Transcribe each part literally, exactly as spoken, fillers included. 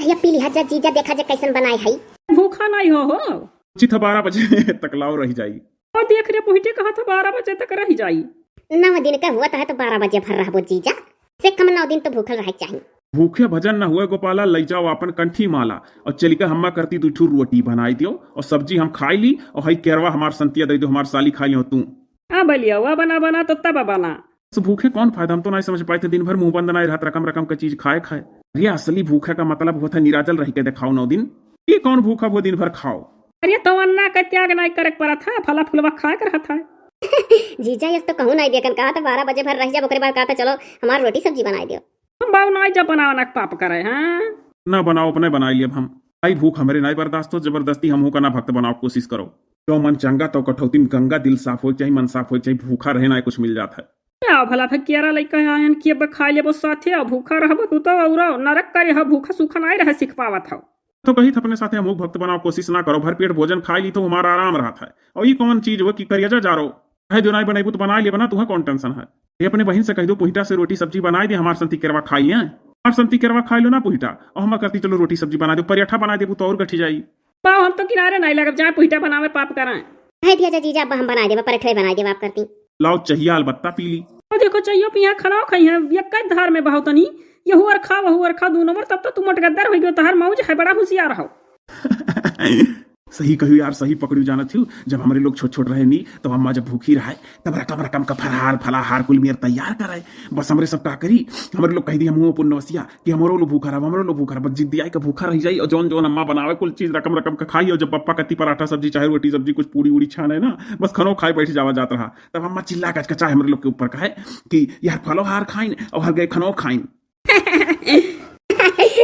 या पी लिहा जा जीजा, देखा जे कैसन बनाए है। भूखा नहीं हो, हो। उचित है, बारह बजे तक लाओ रह जाई। और देख रे, पुहिटी कहा था बारह बजे तक रह जाई। नौ दिन का हुआ था तो बारह बजे भर रहबो जीजा, से कम नौ दिन तो भूखल रहे के चाही। भूखे भजन न हुए गोपाला, लई जाओ आपन कंठी माला और चलिका हम्मा करती दू ठू रोटी बनाई दियो और सब्जी हम खाई ली और हई केरवा हमार संतिया दे दो, हमार साली खाई लियो तू। आ बलिया, हुआ बना बना तो तब बना। तो भूखे कौन फायदा? हम तो नहीं समझ पाए थे, दिन भर मुंह बंद नहीं रहत, रकम रकम का चीज खाए खाए। अरे असली भूखे का मतलब होता है निराजल रह के दिखाओ नौ दिन। ये कौन भूखा वो दिन भर खाओ? अरे तो अन्ना का त्याग नहीं करे के पड़ा था, फला फुलवा खाए के रहा था। जीजा यस तो कहूँ नहीं देखन, कहा था बारह बजे भर रह जाब, ओकरे बाद कहा था चलो हमार रोटी सब्जी बनाई दियो। हम बाबू नहीं जब बनावा ना पाप करे, हाँ? ना बनाओ, अपने बनाई लिए हम। आई भूख हमरे नहीं बर्दाश्त हो, जबरदस्ती हमहू का ना भक्त बनाओ कोशिश करो। जो मन चंगा तो कठौती में गंगा, दिल साफ हो चाहे मन साफ हो चाहे, भूखा रहे ना कुछ मिल जाता है। क्या भला भे केरा लइका आयन कि अब खा लेबो साथे, अब भूखा रहबो तू तो, और नरक करे ह, भूखा सूखा नहीं रह सीख पावत हो। तो कही था अपने साथे हमहू भक्त बनाओ कोशिश ना करो, भर पेट भोजन खा ली तो हमारा आराम रहत है। और ये कौन चीज हो कि करिया जा, जा रो है, जो नहीं बनैबू तो बना लेबे ना, तुहा कौन टेंशन है? ये अपने बहिन से कह दो पुहिटा से रोटी सब्जी बनाई दे, हमार संती केरवा खाई है, हमार संती केरवा खाई लो ना पुहिटा, और हमार करती चलो रोटी सब्जी बना दो, पराठा बना देबू तो और गठी जाई। पाओ हम तो किनारे नहीं लगब, जाए पुहिटा बनावे पाप कराए। है दिया जा जीजा, अब हम बनाई देबा, पराठा बनाई देबा आप करती। लाओ चाहिए अलबत्ता पी ली। और देखो चाहिए पिया खाना खाई है, एक धार में बहाव तनी, यहू अर खा वहू अर खा दू नंबर, तब तो तू मोटगद्दर हो गयो, तहार मौज है, बड़ा होशियार हो। सही कही यार, सही पकड़ियो जानत हियो। जब हमरे लोग छोट छोट रहे नी, तब अम्मा जब भूखी रहे, तब रकम रकम का फरहार फलाहार कुल मेर तैयार करे। बस हमरे सब का करी, हमरे लोग कह दी हमहू अपन नवसिया कि हमरो लो भूखा रहा, हमरो लो भूखा रहा। बस जिद्दी आई का भूखा रह जाई और जौन जौन अम्मा बनावे कुल चीज रकम रकम का खाई। और जब पप्पा कती पराठा सब्जी चाहे रोटी सब्जी कुछ पूड़ी उड़ी छाने ना, बस खनो खाए बैठ जावा जात रहा। तब अम्मा चिल्ला कचकचा हमरे लोग के ऊपर कहे कि यार फलो हार खाइन और हर गए खनो खाइन।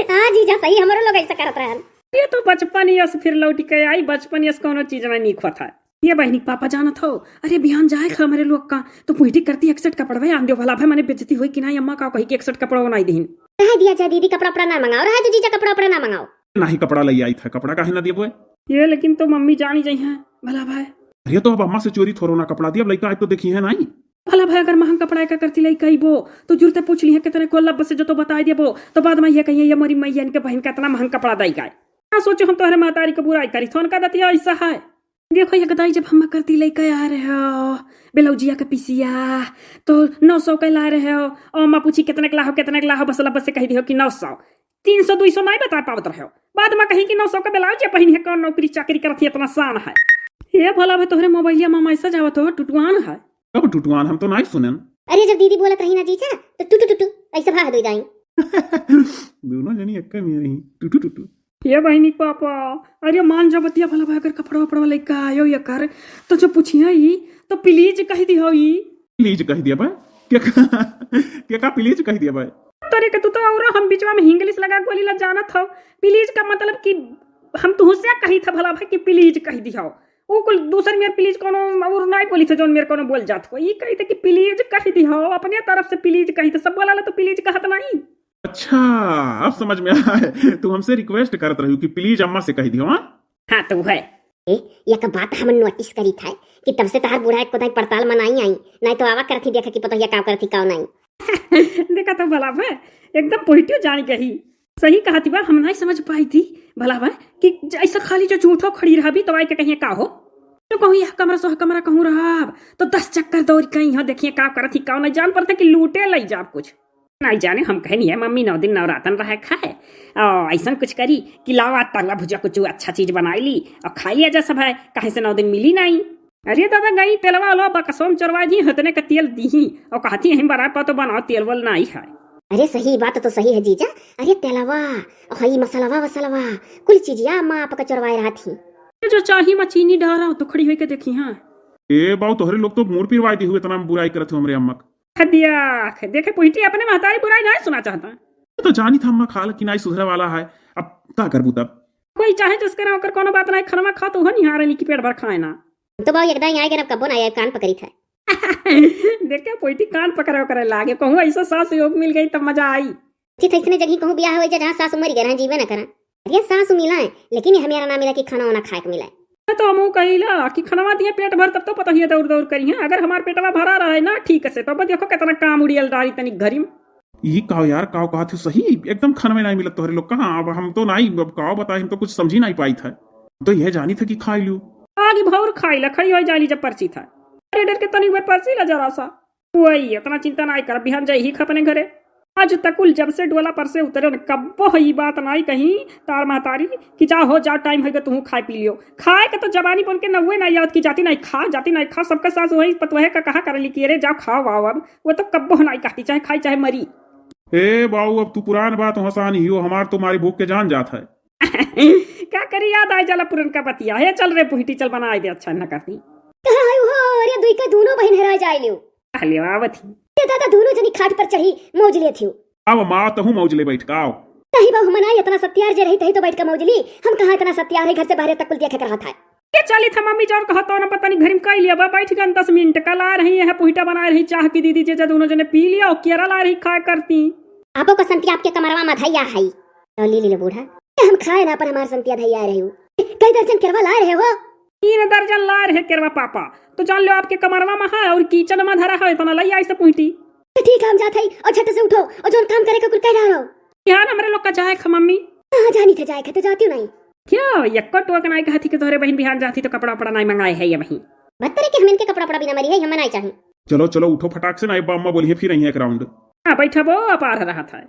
हाँ जीजा, सही हमरो लोग ऐसा करत रहन। ये तो बचपन यस फिर लौट के आई, बचपन यस कोनो चीज ना नीक होत है। ये बहिनी के पापा जानत हो, अरे बिहान जाए खा हमरे लोग का, तो पुहिटी करती एक सेट कपड़वा आन दियो भला भाई, माने बेइज्जती होई कि ना, अम्मा का कही कि एक सेट कपड़ा बनाई दीन। रह दिया जा दीदी, कपड़ा उपड़ा ना मंगाओ, रह दो जीजा, कपड़ा उपड़ा ना मंगाओ। नाही कपड़ा लई आई था, कपड़ा काहे ना देबो? ये लेकिन तो मम्मी जानी जाई हैं भला भाई। अरे तो अब अम्मा से चोरी थोड़ो ना कपड़ा दी, अब लइका आज तो देखी है नहीं। भला भाई अगर महंग कपड़ा का करती लइका आइबो तो जुरते पूछ लिहे कितने को लब से जो तो बताई देबो, तो बाद में ये कहिए ये मोरी मैया इनके बहन का इतना महंग कपड़ा दाई गाय। ना सोचो हम तोहरे महतारी के बुराई करी, थोन का दतिया ऐसा है। देखो ये गदाई जब हम करती लइका आ रहे हो ब्लाउजिया के पिसिया तो नौ सौ के ला रहे हो, और अम्मा पूछी कितने के लाहो कितने के लाहो, बस लब से कह दियो कि नौ सौ। तीन सौ दुई सौ नहीं बता पावत रहे हो, बाद में कही कि नौ सौ का ब्लाउज ये पहिन है, कौन नौकरी चाकरी करत है, इतना शान है। ये भला भाई तोहरे मोबाइलिया में मैसेज आवत हो, टुटुआन है। कब टुटुआन, हम तो नहीं सुनन। अरे जब दीदी बोलत रही ना जीजा तो टुटु टुटु ऐसा भा दो दाई। दोनों जनी एक्का में रही, टुटु टुटु। ये बहिनी के पापा, अरे मान जा बतिया भला भाई अगर कपड़ा वपड़ा लइका आयो ये कर तो जो पूछिया ई तो प्लीज कह दी हो ई। प्लीज कह दिया बा। के का, के का प्लीज कह दिया बा? तोरे के तू तो और हम बीचवा में इंग्लिश लगा के बोली ला जानत हो। प्लीज का मतलब कि हम तुहसे कही था भला भाई कि प्लीज कह दिया हो। वो कुल दूसर मेर प्लीज कोनो और नहीं बोली था जौन मेर कोनो बोल जात हो। ई कही था कि प्लीज कह दिया हो, अपने तरफ से प्लीज कही था, सब बोला ला तो प्लीज कहत नहीं। अच्छा, अब समझ में आया है। तू हमसे रिक्वेस्ट करत रही कि प्लीज अम्मा से कह दियो, हाँ? हाँ, तो है। ए, एक बात हम नोटिस करी था कि तब से तहार बूढ़ा एक कोताई पड़ताल में नहीं आई, नहीं तो आवा करती देखा कि पतोहिया का करती का नहीं। देखा तो भला भाई, एकदम पॉजिटिव जान गई। सही कहा थी बा, हम नहीं समझ पाई थी भला भाई कि ऐसा खाली जो झूठो खड़ी रहा भी तो आई के कहिए का हो। तो कहूँ यह कमरा सो कमरा कहूँ रहा तो दस चक्कर दौड़ कहीं यहाँ देखिए का करत थी का नहीं, जान पड़ता कि लूटे लई जाब कुछ। नहीं जाने, हम कहनी है, मम्मी नौ दिन नवरातन रहे खाए, और ऐसन कुछ करी कि लावा तला भुजा कुछ अच्छा चीज बनाई ली और खाई लिया जा सब है, कहे से नौ दिन मिली नहीं। अरे दादा, गई तेलवा वाला बकसों में चोरवा दी, हतने का तेल दीही और कहती है, "हम बड़ा पा तो बनाओ, तेल वल नहीं है।" अरे सही बात तो सही है जीजा। अरे तेलवा, हई मसलवा वसलवा, कुल चीजिया माँ आपका चोरवाए रहा थी। जो चाही में चीनी डारा तो खड़ी होई के देखी, हाँ। ए बाऊ, तोहरे लोग तो मूड पिरवाई दी हुए, इतना बुराई करत हो हमरे अम्मा के। देख, देखे पुहिटी अपने महतारी बुराई नहीं सुना चाहता। तो जानी था अम्मा खाल कि नहीं सुधरे वाला है, अब का करबू तब? कोई चाहे जस करे ओकर कोनो बात नहीं, खनवा खा तो उहो निहारे ली कि पेट भर खाए ना। तो बाऊ एकदम आए गए, अब कब्बो ना आए, कान पकड़ी था। देखे पुहिटी कान पकड़े ओकरे लागे, कहूँ ऐसा सास योग मिल गई तब मजा आई। चित ऐसने जगह कहूँ बियाह हो जा जहाँ सासू मरी गए रहे, जीवे न करें। अरे सासू मिला है, लेकिन ये हमारा ना मिला कि खाना वाना खाए के मिला है। मैं तो हमहू कहिला कि खनवा दिए पेट भर तब तो पता ही है दौड़ दौड़ करी है। अगर हमार पेटवा भरा रहे ना ठीक से, तब देखो कितना काम उड़ियल डारी तनिक घरी में। ई काव यार, काव कहत हो सही, एकदम खाना में नाहीं मिलत तोहरे लोग कहाँ। अब हम तो नाहीं, अब काव बताई, हम तो कुछ समझी नाहीं पाइत है। तो यह जानी था कि खाई लियो। आगे भौर खाई ला, खड़ी होई जाली जब परसी था। अरे डर के तनी ऊपर परसी ला जरा सा। वही, इतना चिंता नाहीं कर, बिहान जाई ही खा अपने घरे। आज तकुल जब से डोला पर से उतरे न, कब्बो ई बात नाहीं कही तार महतारी कि जा हो, जा, टाइम होइगा, तुहू खाए पी लियो। खाए के तो जबानी बन के नहुए नाहीं आवत कि जाती नाहीं खा, जाती नाहीं खा। सबका सास वही पतोहे का कहा करली कि अरे जाओ खाओ आओ। अब वो तो कब्बो नाहीं कहती, चाहे खाई चाहे मरी। ए बाऊ, अब तू पुरान बात हंसानी हियो, हमार तो मारी भूख के जान जात है। का करी, याद आ जाला पुरनका बतिया। हे चल रे पुहिटी, चल बनाए दे, अच्छा न करती। कहाँ है हो? अरे दुई का दूनो बहिन हेराय जाए लियो। अरे आवत ही। ये दादा दूनो जनी खाट पर चढ़ी मौज लेत हियो। अब माँ तहू मौज ले बैठ का आओ। नहीं बाऊ, हम ना इतना सत्यार जे रही तही तो बैठ का मौज ली। हम कहाँ इतना सत्यार है, घर से बाहरे तक कुल देखे के रहत है। ये चली था मम्मी, जौन कहा तो ना पता नहीं घर में कई लिया बा, बैठ गन दस मिनट का ला रही है, पुहिटा बना रही, चाह की दीदी जे दूनो जने पी लिया और केरा ला रही खाए करती। आपो का संती आपके कमरवा में धैया है। तो ली ली ले बूढ़ा। हम खाए ना पर हमार संतिया धैया रही हूँ। कई दर्जन केरवा ला रहे हो? तीन दर्जन ला रहे केरवा पापा। तो जान लो आपके कमरवा में है और किचन में धरा है, इतना लई आई से पुहिटी। तो ठीक है, हम जात हई और झट से उठो और जौन काम करे के कुल कह रहा रहो। बिहान हमरे लोग का जाए खा मम्मी। हाँ, जानी थे जाए खा, तो जाती हूँ नहीं। क्या यक्को टोक नाई कहती कि तोहरे बहिन बिहान जाती तो कपड़ा उपड़ा नाई मंगाए है ये बहिन। बत्तरे के हम इनके कपड़ा उपड़ा बिना मरी है, हमें नाई चाही। चलो चलो उठो फटाक से, नाई बाम्मा बोली है फिर यहीं एक राउंड। हाँ बैठा वो, अपार रहा था।